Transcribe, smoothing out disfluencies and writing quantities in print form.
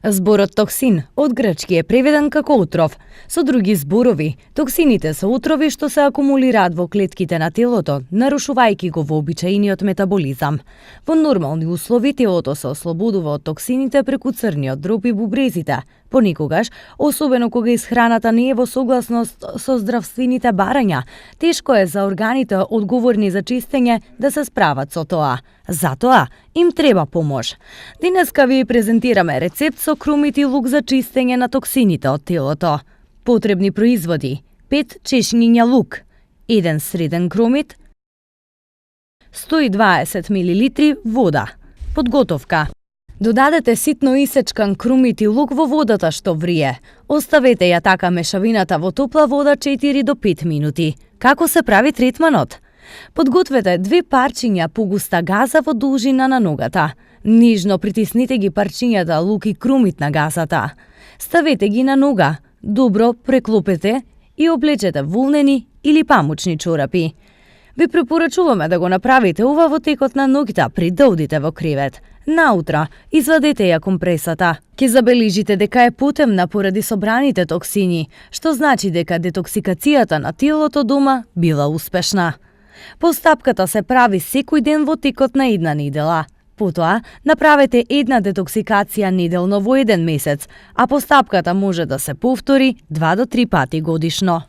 Зборот токсин од грчки е преведен како отров. Со други зборови, токсините се отрови што се акумулираат во клетките на телото, нарушувајќи го вообичаениот метаболизам. Во нормални услови телото се ослободува од токсините преку црниот дроб и бубрезите. Понекогаш, особено кога исхраната не е во согласност со здравствените барања, тешко е за органите одговорни за чистење да се справат со тоа. Затоа им треба помош. Денеска ви презентираме рецепт со крумит и лук за чистење на токсините од телото. Потребни производи: 5 чешњиња лук, 1 среден крумит, 120 мл вода. Подготовка: додадете ситно исечкан крумит и лук во водата што врие. Оставете ја така мешавината во топла вода 4 до 5 минути. Како се прави третманот? Подгответе 2 парчиња погуста газа во должина на ногата. Нижно притиснете ги парчињата лук и крумит на газата. Ставете ги на нога, добро преклопете и облечете волнени или памучни чорапи. Ви препорачуваме да го направите ова во текот на ноќта пред да одите во кревет. Наутра, извадете ја компресата. Ке забележите дека е потемна поради собраните токсини, што значи дека детоксикацијата на телото дома била успешна. Постапката се прави секој ден во текот на една недела. Потоа, направете една детоксикација неделно во еден месец, а постапката може да се повтори 2 до 3 пати годишно.